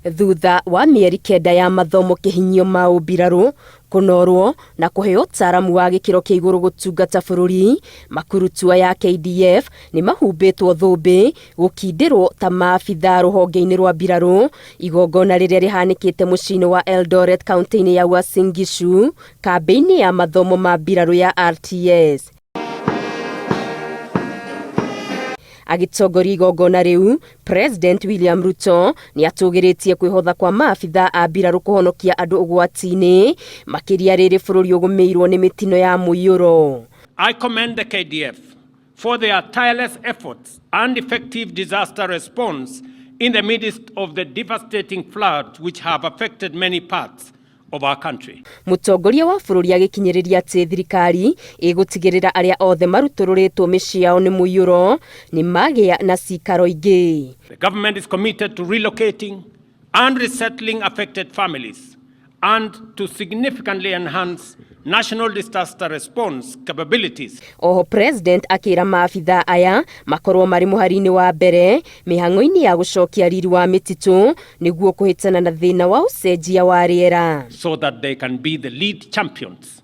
Thutha wa mĩeri kenda ya mathomo kĩhinyio ma ũmbirarũ, kũnorwo na kũheo ũtaaramu wa gĩkĩro kĩa igũrũ gũtungata bũrũri, makurutua ya KDF nĩ mahumbĩtwo thũmbĩ gũkindĩrwo ta maabithaa rũhonge-inĩ rwa mbirarũ, igongona rĩrĩa rĩhanĩkĩte mũciĩ-inĩ wa Eldoret kaunti-inĩ ya Uasin Gishu, kambĩ-inĩ ya mathomo ma mbirarũ ya RTS. Agĩtongoria igongona rĩu, President William Ruto nĩ atũgĩrĩtie kwĩhotha kwa maabithaa a mbirarũ kũhonokia andũ ũgwati-inĩ, makĩria rĩrĩ bũrũri ũgũmĩirwo nĩ mĩtino ya mũiyũro. I commend the KDF for their tireless efforts and effective disaster response in the midst of the devastating floods which have affected many parts of our country. Mũtongoria wa bũrũri agĩkinyĩrĩria atĩ thirikari ĩgũtigĩrĩra arĩa othe marutũrũrĩtwo mĩciĩ yao nĩ mũiyũro nĩ magĩa na cikaro ingĩ. The government is committed to relocating and resettling affected families and to significantly enhance national disaster response capabilities. Oho President akĩra maabithaa aya makorwo marĩ mũhari-inĩ wa mbere mĩhang'o-inĩ ya gũcokia riri wa mĩtitũ nĩguo kũhĩtana na thĩna wa ũcenjia wa rĩera. So that they can be the lead champions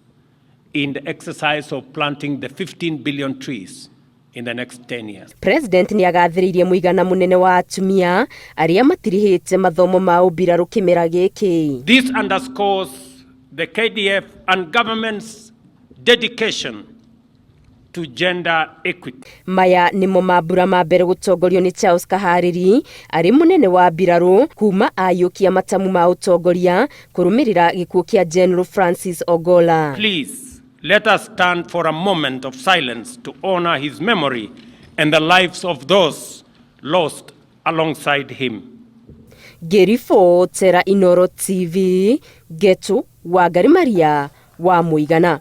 in the exercise of planting the 15 billion trees in the next 10 years. President nĩ agathĩrĩirie mũigana mũnene wa atumia arĩa matirihĩte mathomo ma ũmbirarũ kĩmera gĩkĩ. This underscores the KDF and government's dedication to gender equity. Maya nĩmo mambura ma mbere gũtongorio nĩ Charles Kahariri arĩ mũnene wa mbirarũ kuma aiyũkia matamu ma ũtongoria kũrũmĩrĩra gĩkuũ kĩa General Francis Ogolla. Please let us stand for a moment of silence to honor his memory and the lives of those lost alongside him. Ngĩribotera Inooro TV, Ngetu Wangari Maria wa Mũigana.